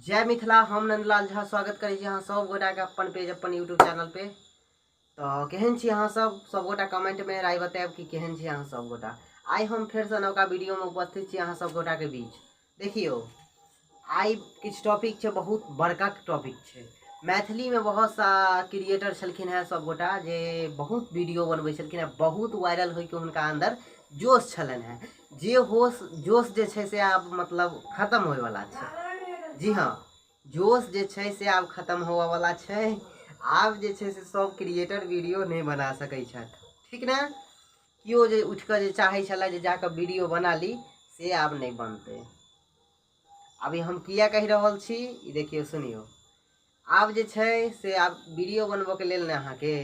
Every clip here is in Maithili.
जय मिथिला। हम नंदलाल झा स्वागत करै छी अहाँ सब गोटाके अपन पेज, अपन यूट्यूब चैनल पे। तऽ केहन छी अहाँ सब? सब गोटा कमेंटमे राय बतायब कि केहन छी अहाँ सब गोटा। आइ हम फेरसँ नवका वीडियोमे उपस्थित छी अहाँ सब गोटाके बीच। देखियौ, आइ किछु टॉपिक छै, बहुत बड़का टॉपिक छै। मैथिलीमे बहुत सा क्रिएटर छलखिन हेँ सब गोटा जे बहुत वीडियो बनबै छलखिन हेँ, बहुत वायरल होइके हुनका अन्दर जोश छलनि हेँ। जे होश जोश जे छै से आब मतलब खतम होइवला छै। जी हाँ, जोश जे छै से आब खतम होबऽवला छै। आब जे छै से सब क्रिएटर वीडियो नहि बना सकै छथि, ठीक ने? केओ जे उठि कऽ जे चाहै छलै जे जाकऽ वीडियो बना ली, से आब नहि बनतै। अभी हम किया कहि रहल छी, ई देखियौ, सुनियौ। आब जे छै से आब वीडियो बनबऽके लेल ने अहाँके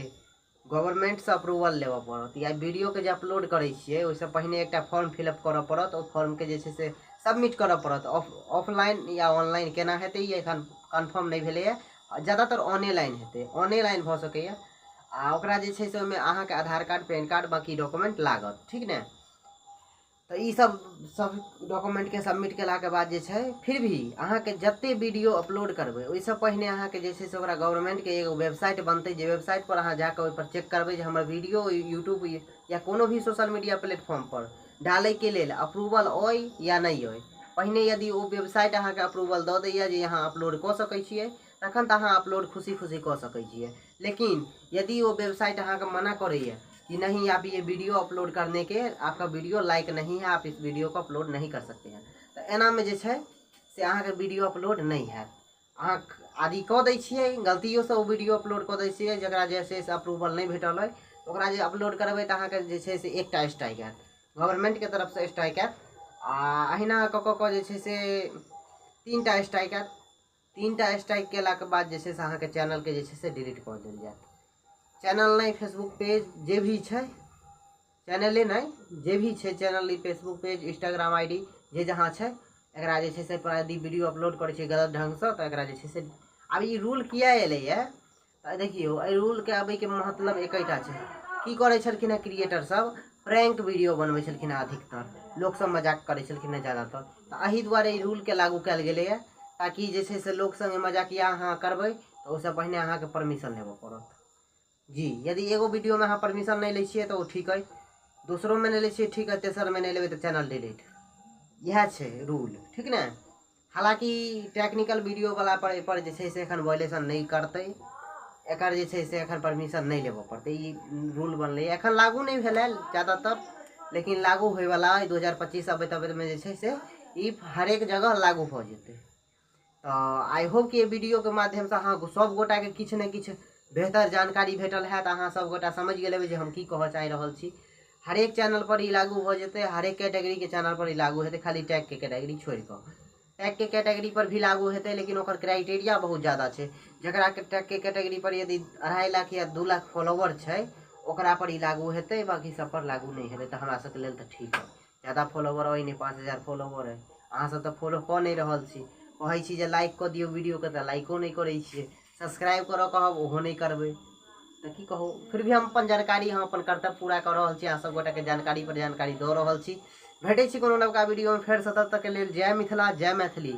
गवर्नमेंटसँ अप्रूवल लेबऽ पड़त, या वीडियोके जे अपलोड करै छियै ओहिसँ पहिने एकटा फॉर्म फिलअप करऽ पड़त। ओ फॉर्मके जे छै से सबमिट करऽ पड़त। ऑफलाइन या ऑनलाइन केना हेतै, ई एखन कन्फर्म नहि भेलैए। ज्यादातर ऑनेलाइन हेतै, ऑनेलाइन भऽ सकैए। आ ओकरा जे छै से ओहिमे अहाँके आधार कार्ड, पैन कार्ड, बाँकी डॉक्यूमेंट लागत, ठीक ने? तऽ ई सब सब डॉक्यूमेंटके सबमिट केलाके बाद जे छै, फिर भी अहाँके जते वीडियो अपलोड करबै, ओहिसँ पहिने अहाँके जे छै से ओकरा गवर्नमेंटके एगो वेबसाइट बनतै, जे वेबसाइट पर अहाँ जाकऽ ओहिपर चेक करबै जे हमर वीडियो यूट्यूब या कोनो भी सोशल मीडिया प्लेटफॉर्म पर डालैके लेल अप्रूवल अइ या नहि अइ। पहिने यदि ओ वेबसाइट अहाँके अप्रूवल दऽ दैए जे अहाँ अपलोड कऽ सकै छियै, तखन तऽ अहाँ अपलोड खुशी खुशी कऽ सकै छियै। लेकिन यदि ओ वेबसाइट अहाँके मना करैए कि नहीं, आप ये वीडियो अपलोड करने के आपका वीडियो लाइक नहीं है, आप इस वीडियो को अपलोड नहीं कर सकते हैं, तऽ एनामे जे छै से अहाँके वीडियो अपलोड नहि हैत। अहाँ आदि कऽ दै छियै, गलतियोसँ ओ वीडियो अपलोड कऽ दै छियै, जकरा जे छै से अप्रूवल नहि भेटल अइ, ओकरा जे अपलोड करबै तऽ अहाँके जे छै से एकटा स्ट्राइक आयत, गवर्नमेंटके तरफसँ स्ट्राइक आयत। आ अहिना कऽ कऽ कऽ जे छै से 3टा स्ट्राइक आयत। 3टा स्ट्राइक केलाके बाद जे छै से अहाँके चैनलके जे छै से डिलीट कऽ देल जायत। चैनल नहि, फेसबुक पेज जे भी छै, चैनले नहि, जे भी छै चैनल, ई फेसबुक पेज, इंस्टाग्राम आईडी, जे जहाँ छै, एकरा जे छै से पर यदि वीडियो अपलोड करै छै गलत ढङ्गसँ, तऽ एकरा जे छै से। आब ई रूल किया एलैए? तऽ देखियौ, एहि रूलके अबैके मतलब एकेटा छै। की करै छलखिन हेँ क्रिएटर सब? प्रैंक वीडियो बनबै छलखिन हेँ अधिकतर, लोकसब मजाक करै छलखिन हेँ ज्यादातर। तऽ एहि दुआरे ई रूलके लागू कयल गेलैए, ताकि जे छै से लोक सङ्गे मजाकिया अहाँ करबै तऽ ओहिसँ पहिने अहाँके परमिशन लेबऽ पड़त। जी, यदि एगो वीडियोमे अहाँ परमिशन नहि लै छियै तऽ ओ ठीक अइ, दोसरोमे नहि लै छियै ठीक अइ, तेसरमे नहि लेबै तऽ चैनल डिलीट। इएह छै रूल, ठीक ने? हालाँकि टेक्निकल वीडियोवला पर एहिपर जे छै से एखन वॉयलेशन नहि करतै, एकर जे छै से एखन परमिशन नहि लेबऽ पड़तै। ई रूल बनलै, एखन लागू नहि भेलै ज्यादातर, लेकिन लागू होइवला अइ। 2025 अबैत अबैतमे जे छै से ई हरेक जगह लागू भऽ जेतै। तऽ I hope कि एहि वीडियोके माध्यमसँ अहाँ सब गोटाके किछु ने किछु बेहतर जानकारी भेटल हैत। अहाँ सब गोटा समझि गेल हेबै जे हम की कहऽ चाहि रहल छी। हरेक चैनल पर ई लागू भऽ जेतै, हरेक कैटेगरीके चैनल पर ई लागू हेतै, खाली टैगके कैटेगरी छोड़ि कऽ। टैगके कैटेगरी पर भी लागू हेतै, लेकिन ओकर क्राइटेरिया बहुत ज्यादा छै। जकरा टैगके कैटेगरी पर यदि 2.5 लाख या 2 लाख फॉलोवर छै, ओकरा पर ई लागू हेतै, बाँकी सब पर लागू नहि हेतै। तऽ हमरा सबके लेल तऽ ठीक है, ज्यादा फॉलोवर अइ नहि, 5000 फॉलोवर अइ। अहाँ सब तऽ फॉलो कऽ नहि रहल छी। कहै छी जे लाइक कऽ दियौ वीडियोके, तऽ लाइको नहि करै छियै। सब्सक्राइब करऽ कहब, ओहो नहि करबै, तऽ की कहू? फिर भी हम अपन जानकारी, हम अपन कर्तव्य पूरा कऽ रहल छी, अहाँ सब गोटाके जानकारी पर जानकारी दऽ रहल छी। भेटै छी कोनो नवका वीडियोमे फेरसँ, तब तकके लेल जय मिथिला, जय मैथिली।